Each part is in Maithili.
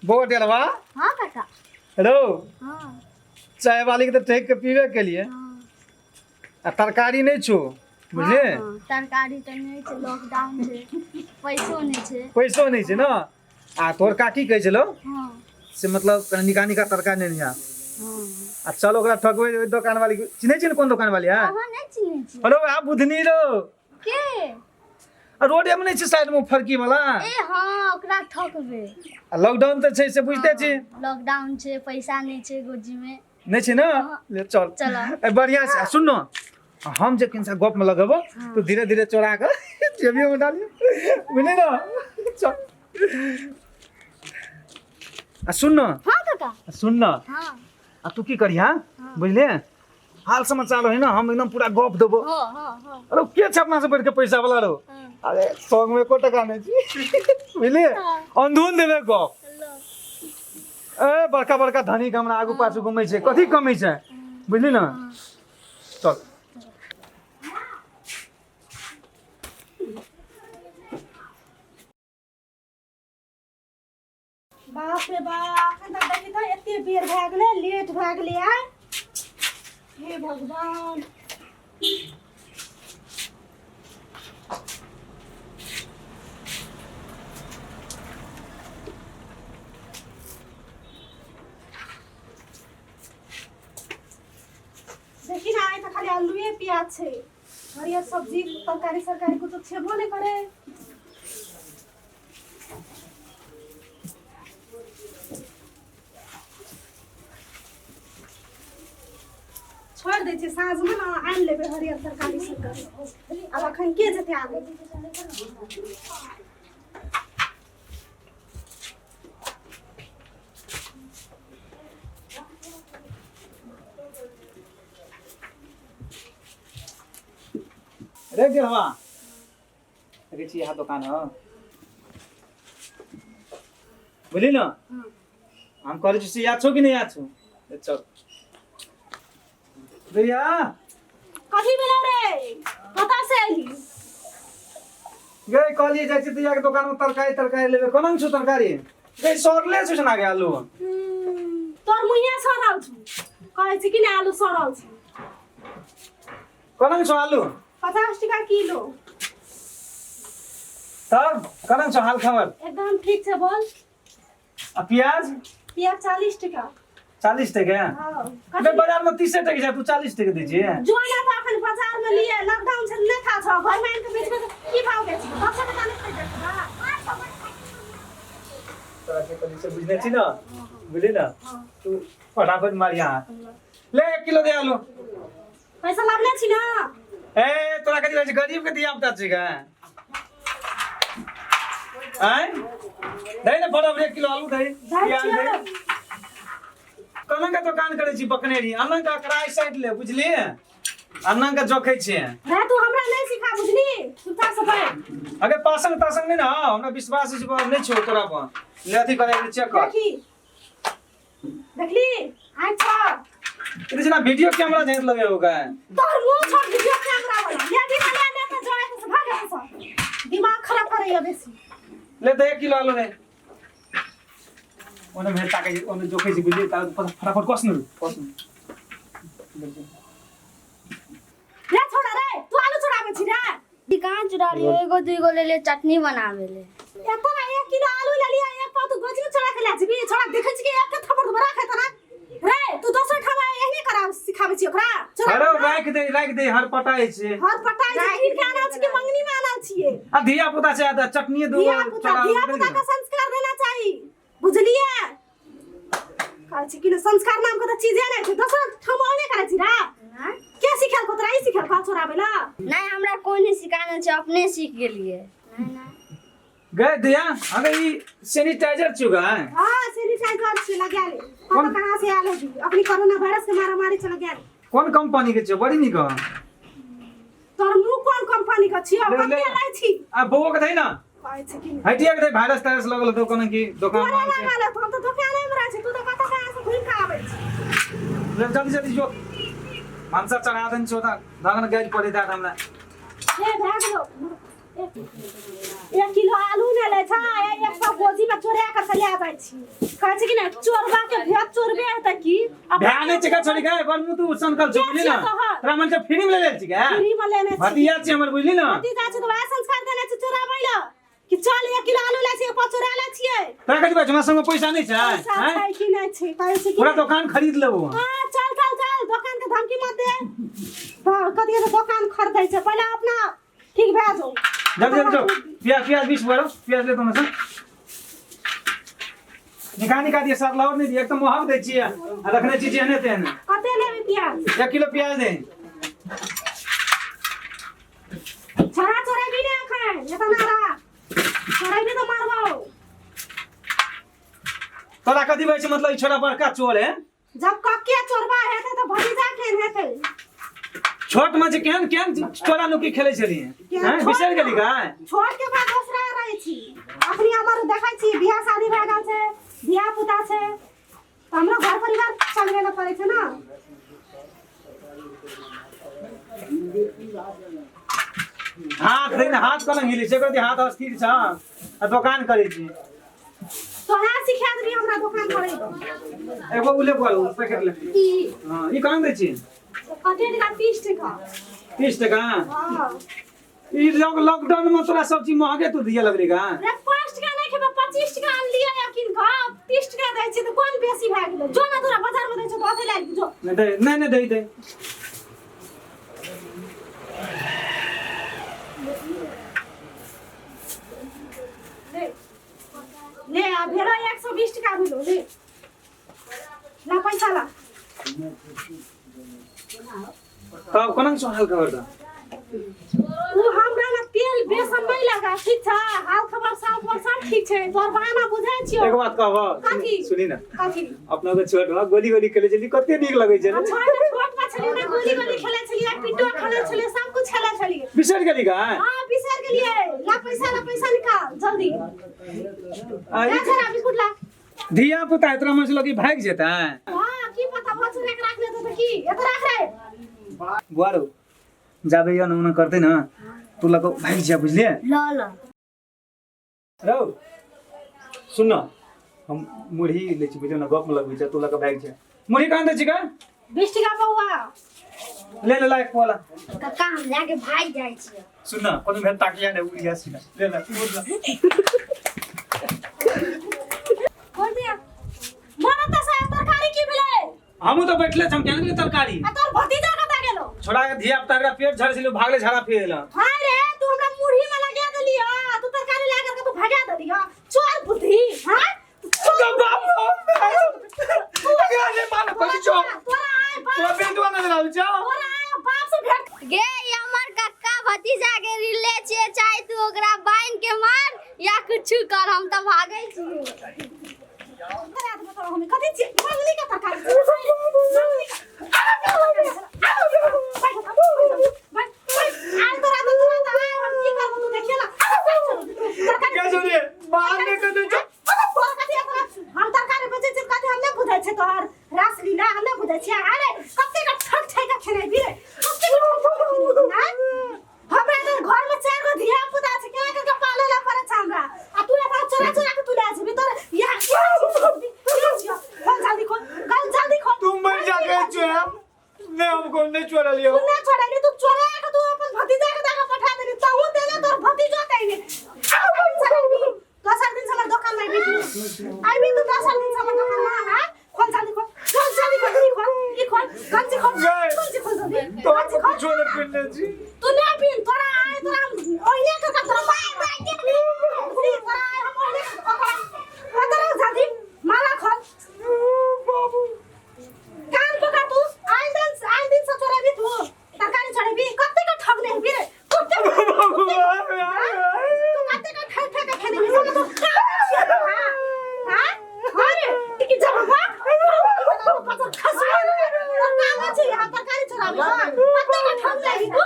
बौआ डेलवा। हाँ काका। हेलो। हाँ। चाय वाली के तो ठेक के पीबे के लिए। हाँ। आ तरकारी नहीं छो, बुझले? हाँ, तरकारी तऽ नहि छै, लॉकडाउन छै, पैसो नहि छै। पैसो नहीं छै ना। आ तोहर काकी कहै छलो हाँ। से मतलब कनि निका निका तरकारी नहीं आ। हाँ। आ चल ओकरा ठकबै ओहि दोकान वाली के। चिन्है छी ने कोन दोकान वाली है? अहाँ नहि चिन्है छी। हेलो, आ बुधनी रो। के? आ रोडे में नहीं छै साइड में फरकी वाला। ए हाँ, ओकरा ठकबै। आ लॉकडाउन तऽ छै से बुझते छी। लॉकडाउन छै, पैसा नहि छै गोजी में। नहीं छै ना? ले चल। चल। ए बढ़िया छै। आ सुन न, हम जे किनसा गप में लगेबो तो धीरे धीरे चोरा कर जेबियो में डालियो, बुझली ना? चल। आ सुन न। हाँ काका। आ सुन न। हाँ। आ तू की करिहा बुझले, हाल समाचार है ना, हम एकदम पूरा गप देबो। हाँ हाँ हाँ। अरे के छै अपना से बढ़ के पैसा वाला रो? हाँ। अरे संग में एको टका नहीं छी, बुझलिए? हाँ। अंधून देबे गप। लो। ए बड़का बड़का धनी के हमरा आगू पाछू घुमै छै, कथी कमी छै, बुझली ना? चल। बाप रे बाप, अखन तक देखी तऽ एते बेर भए गेलै, लेट भए गेलै आइ। हे भगवान। देखी ना, आइ तऽ खाली आलुए प्याज छै, हरियर सब्जी तरकारी सरकारी कुछो छेबो नहि करे। छोड़ि दै छियै, साँझमे ने आनि लेबै हरियर तरकारी सरकारी। आब अखन के जेतै आबै? रे गेलवा, देखै छी यहाँ दोकान है, बुझली ना? हम कहै छी से याद छौ कि नहीं याद छौ? ले चल भैया। कथी भेलौ रे? कतऽ से अयली? गए कहलिए जाइ छी भैया के दोकान में तरकारी तरकारी लेबे। कोना छौ तरकारी? गए सड़ले छौ ना गे आलू। तोर मुँहे सड़ल छौ, कहै छी कि नहि आलू सड़ल छौ। कोना छौ आलू? 50 टका किलो। तब कोना छौ हाल खबर? एकदम ठीक छै, बोल। आ प्याज? प्याज 40 टका। 40 टका? हाँ। बे बाजार में 30 टके छै, तू 40 टके दै छियै। जो ना तो अखन बाजार में लिए लॉकडाउन से नहीं खा छौ, घर में आनि के बेचबे तऽ की भाव बेचबे? 10 टका नहि खरीदत। तोरा के कनी से बुझने छी ना, बुझली ना? तू फटाफट मारिया हाथ। ले 1 किलो दे आलू। पैसा लाबने छी ना? ए तोरा कथी कहै छै, गरीब के धिया पुता छी गे? आँय दे ने फटाफट 1 किलो आलू दे, प्याज दे। कना के दोकान करै छी बकनेरी, अन्न के अकराइ साइड ले, बुझलिए? अन्न के जोखै छियै। रे तू हमरा नहीं सिखा, बुझली? चुपचाप से बैठ। अगे पासंग तासंग नहीं ना, हमरा विश्वास छै पर नहीं छौ तोरा पर। ले अथी करे चेक कर। देखी देखली आइ छ। ई जेना वीडियो कैमरा झेल लगे होगा। तोहर मुंह छोड़ वीडियो कैमरा वाला। ले भी ले ले तो जाए से भाग से, दिमाग खराब करैया बेसी। ले दे 1 किलो आलू ने। ओने भेल ताकै छै, ओने जोखै छै, बुझली? तार फटाफट कस न कस न। ले छोड़ा रे, तू आलू चोराबै छी रे? ई कहाँ चुरा लियो, एगो दुइगो ले ले चटनी बनावे ले। एतना 1 किलो आलू ले लिया, एक पाव तू गोजी में चोरा के ले जेबी? छोड़ा देखै छी कि एक के थप्पड़ बड़ा खाइत ना रे। तू दोसर ठाम एहने करा सिखाबै छी ओकरा चोरा। अरे राख दे, राख दे, हर पटाइ छै। हर पटाइ छै, कीन के आनल छी कि मंगनी में आनल छियै? आ धिया पुता छै त चटनी दो। धिया पुता, धिया पुता के संस्कार देना चाही, बुझलियै? कहै छी कि ने संस्कार नाम के तऽ चीजे नहि छै। दोसर ठाम ओहने करै छी रे? के सिखेलको तोरा? ई सिखेलको चोराबै ला? नहीं, हमरा कोई नहीं सिखाना छै, अपने सीख गेलिए। गए दिया, अगर ई सैनिटाइजर चुगा है। हाँ, सैनिटाइजर से लगा ले। पता कहाँ से आयल होगी, अपनी कोरोना वायरस के मारा मारी से लगा ले। कोन कंपनी के छै? बड़ी नीक। तोहर मुंह कोन कंपनी के छियौ? ले, ले। कते लै छी? आ बौआ के दही ना। कहै छै कि नहि। हटिया के दही, वायरस तायरस लगल होतौ कोनो की दोकान तोरा में छै। लागल हेतौ, हम तऽ दोकाने मे रहै छी, तू तऽ कतऽ कहाँ से घुमि कऽ आबै छी। ले जल्दी जल्दी जो, भनसा चढ़ा देने छौ तऽ धगन गाड़ि पड़े दात हमरा। हे भए गेलौ। 1 किलो आलू नहि लै छै, एक सौ गोजी में चोरा कर के ले जाइ छी। कहै छै कि ने चोरबा के भेद चोरबे हेतै की? भए नहि छै छोड़ी के बड़ मुँह तू सनकल छौ, बुझली ना? तोरा मन से फ्री में ले लेल छी के? फ्री में लेने छी। भतिया छी हमर, बुझली ना? भतीजा छै तऽ वएह संस्कार देने छै चोराबै लए कि चल 1 किलो आलू लै छियै, पाँच चोरा लै छियै। तोरा कथी बात छै? हमरा संग पैसा नहि छै? पैसा छै कि नहि छै? कहै छै कि पूरा दोकान खरीद लेबो। हां, चल चल चल, दोकान के धमकी मत दे। कथी के दोकान खरीदै छै? पहिले अपना ठीक भए जाओ। जल्दी जल्दी जाओ। प्याज प्याज 20 बोलो, प्याज ले तुम से निकाल निकाल दिए सर, लाओ नहीं दिए, एक तो महग दै छियै आ रखने छी जेहने तेहने। कते लेबै प्याज? 1 किलो प्याज दे। छड़ा चोरेबी ने एखन, एतना राख चोरेबी तऽ मारबौ। तोरा कथी कहै छै मतलब ई छोरा बड़का चोर है? जब कक्के चोरबा हेतै तऽ भतीजा केहन हेतै? छोट में जे केहन केहन चोरा नुकी खेलै छलियै हैं, बिसरि गेली का? छोट के बाद दोसरा रहै छी। अपनी हमर देखै छी बियाह शादी भए गेल छै, धिया पुता छै, तऽ हमरो घर परिवार चलबै लए पड़ै छै ने। हाथ दै ने, हाथ कोना हिलै छै? कहै हाथ अस्थिर छ आ दोकान करै छी। तोरा सिखा देबी हमरा दोकान करै के। एगो उले बोल पैकेट ले। ई हां, ई कहाँ दै छी? कते टका? 30 टका। 30 टका? हां। ई लॉकडाउन में तोरा सब चीज महगे तू दिए लगली का? रे 5 टका नहि खेबै, 25 टका आनलियै या किन कऽ 30 टका दै छी तऽ कोन बेसी भए गेलै? जो ने तोरा बाजार में दै छौ तऽ ओतै लए जो। नहि दे, नहि नहि दे दे। ले ले, आ भेलो 120 टका भेलो। ले ला पैसा ला। तब कोना छौ हाल खबर तऽ? उ हमरा ना तेल बेसन नहीं लगा, ठीक छै? हाल खबर सब और सब ठीक छै। तोर बहाना बुझै छियौ। एक बात कहबो? कथी? सुनी ना। कथी? अपना के छोट में गोली गोली खेले छली, कते नीक लगै छलै। छोट छोट में छलियै ना, गोली गोली खेलै छलियै, पिट्टो खेलै छलियै, सब कुछ खेलै छलियै। बिसरि गेली का? हां, बिसरि गेलियै। ला पैसा, ला पैसा निकाल जल्दी। ला छरा बिस्कुट ला। धिया पुता इतना मन से लगी भागि जेतै। हां, की पता बच्चा के राख लेतै तऽ की एत राख रे। बुआ रो जाबे यो नमुना करते ना तू लग भागि जा, बुझलिए? ल ल। रौ सुन न, हम मुरही लै छी, बुझलियै ना? गप में लगबै छै, तू लग भागि जा। मुरही कहाँ दै छी का? 20 टका पौआ। ले ले ला एक पौआ ला। कक्का, हम जाके भागि जाइ छियै। सुन न, कोनो भेल ताकिया ने उड़िया सीधा ले ले उड़ ला। खोल दिया मरत से तरकारी की भेलै? हमहूँ तऽ बैठले छी, हम केना गेलै तरकारी? आ तोर भतीजा कतऽ गेलो? छोड़ा के धिया पुता के पेट झड़ै छलै, भागले झड़ा फिर एला। हाय रे, तू हमरा मुरही में लगा देली ह, तू तरकारी ला करके तू भगा देली ह। चोर बुद्धि। हां, तो बाप तोरा आय बाप, तोरा आय बाप से भेंट। गे ई हमर कक्का भतीजा के रिले छियै, चाहे तू ओकरा बान्हि के मार या कुछ कर, हम तऽ भागै छियै। तोरा तऽ बताउ हम कथी छियै? मंगली के तरकारी छै। मंगली के बैठ, बैठ, बैठ। आय तोरा तऽ तुरंत आय, हम की करबो तू देखिए ना। तरकारी हम तरकारी बेचै छियै कथी हम नहि बुझै छियै? तोहर रासलीला हम नहि बुझै छियै। अरे कते के ठक ठक के खेनेबी रे, कते के ठक ठक के खेनेबी, आँय? हमरा तऽ घर में चार गो धिया पुता छै, केना करके पाले ला पड़ै छै हमरा, आ तू एकरा चोरा चोरा के तू ले जेबी। तोर यहाँ खोल जल्दी, खोल खोल जल्दी खोल। तुम मर जा गए चोरा नहीं, हमको नहीं चोरा लियो। तू ना छोड़ेली, तू चोरा के तू अपन भतीजा के दागा पठा देली, तहु देले तोर भतीजो तैने। दोसर दिन से हमर दोकान में आबी तू, आबी तू दोसर दिन से हमर दोकान में। हां, खोल जल्दी, खोल खोल जल्दी, खोल ई खोल, ई खोल, गंजी खोल। गए। गंजी खोल जल्दी, तो गंजी खोल। चोरा पिन्ने जी तू ना पिन। तोरा आए तोरा हम ओहिने कर तोरा मार मार के बुझली? तोरा आए हम ओहिने कर तोरा। जल्दी माला खोल। बाबू कान पकड़ तू। आइ दिन, आइ दिन से चोरेबी तू तरकारी, चोरेबी। कते के ठगने हेबी रे? कते बाबू तू कते के ठग ठग के खेने हेबी साला तू? हां हां हां रे, टिकी जब हां खसुआ तोर काम छै यहाँ तरकारी चोराबी? हां, कते के ठगने हेबी तू?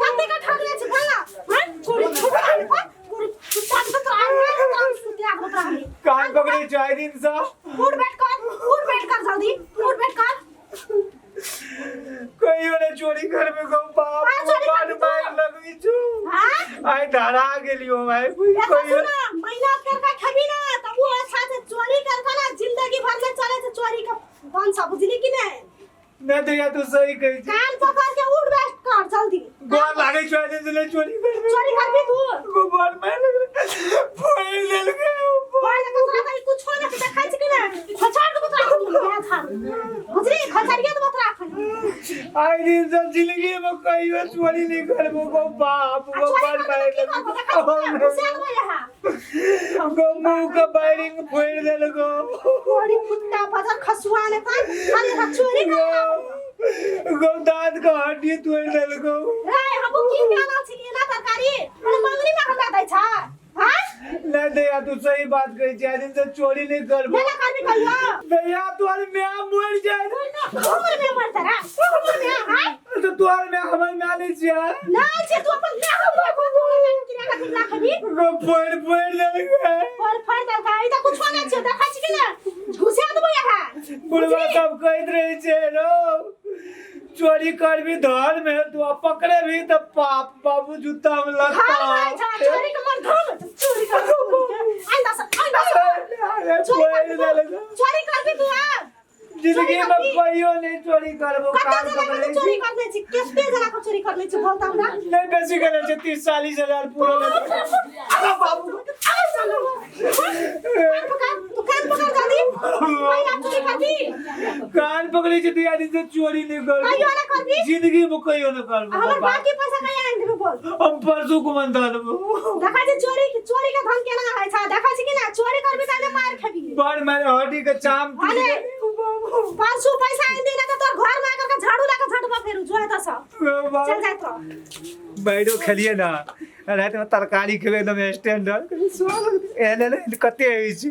कते के ठगने छी बोल ना? हां, गोरी छुपा ले, गोरी छुपा ले तोरा। आइ तोरा सुते आबो तोरा हम। कान पकड़े चाय दिन सा। उठ बैठ कर, उठ बैठ कर, जल्दी उठ बैठ कर। कोई वाला चोरी घर में को बाप हाँ, चोरी बार करबी तू। बार लगई छु। हाँ। आइ धरा गेलियो हम आइ एतऽ कहियो सुना, मेहनत करके खेबी ना त वो अच्छा से चोरी करके ना जिंदगी भर में चले छै चोरी के वंश, बुझली कि नहीं? नहीं दैया, तू सही कहै छी। कान पकड़ के उठ बैठ कर जल्दी। गोर लागै छौ, आइ दिन चोरी करबे। चोरी करबी तू? गोबर मारि लगलै, फोड़ि देलकै। भाई देखो तोरा कहीं कुछो ना देखै छै कि ना? खचार देबो तोरा बिहान थार, बुझली? खचारिया देबो तोरा एखन। आइ दिन से जिंदगी में कहियो चोरी नहीं करबो गो बाप आ गो। चोरी बड़ करबी मारि तऽ की करबो? देखै छी कि ना? घुसा देबो यहाँ। गो मुंह के बायरिंग फोड़ि देलको। चोरी कुत्ता बजर खसुआ ने पान खाली हा चोरी कर। गो दांत के हड्डी तोड़ि देलको। रे, हमहु की के आनल छलियै ना तरकारी, मने मंगनी में हमरा दै छ? हां। नहीं दैया, तू सही बात कहै छी, आइ दिन से चोरी नहीं करबो। नहीं ना करबी कहियो? दैया, तोहर my मरि जाय। हमर में मरता रा, हमर में? हां। तो तोहर my हमर my नहीं छियै? ना छै, तू अपन my हमर को किना के राखबी। गो फोड़ि फोड़ि देलकै। फर फर देलकै। ई तऽ कुछो नहि छै, देखै छी कि ना? घुसा देबो यहाँ। बुढ़वा सब कहैत रहै छै, रौ चोरी करबी धर्म है तू, आ पकड़े भी तऽ पाप, बाबू जूता में घर में लगता। छै चोरी के मर धर्म, चोरी कर, चोरी के। आई दस, आई दस। चोरी फोड़ि करबी तू? देलकै। चोरी करबी तू आ? जिंदगी में करबी? कहियो नहीं चोरी करबो। कते कान जना पकड़ै के चोरी छी। करने छी? कते जना के चोरी करने छी, बोल त हमरा। नहीं बेसी करे छै, 30-40 हजार पूरा ले। अरे बाबू। कान पकड़ तू, कान पकड़ जल्दी। पहिला चोरी करबी? कान पकड़ै छै दुआ दिन से चोरी नहीं करबो। कहियो ना करबी? जिंदगी में कहियो नहीं करबो। हमर बाकी पैसा कहिया आनि देबी, बोल? हम परसू कुमन दऽ देबो। देखै छी चोरी, चोरी के धन केना होइ छै, देखै छी कि ना? चोरी करबी तऽ मार खेबी। बड़ मारे हड्डी के चाम टूटि अरे। गेलै। परसू पैसा आनि दे ना तऽ तोर घर में आकर के झाड़ू लगा झटबा फेरू जोए तऽ सब चल जाइत रह। बैठो खेलिए ना, रातिमे तरकारी खेबै एकदम स्टैंडर्ड, कते होइ छै।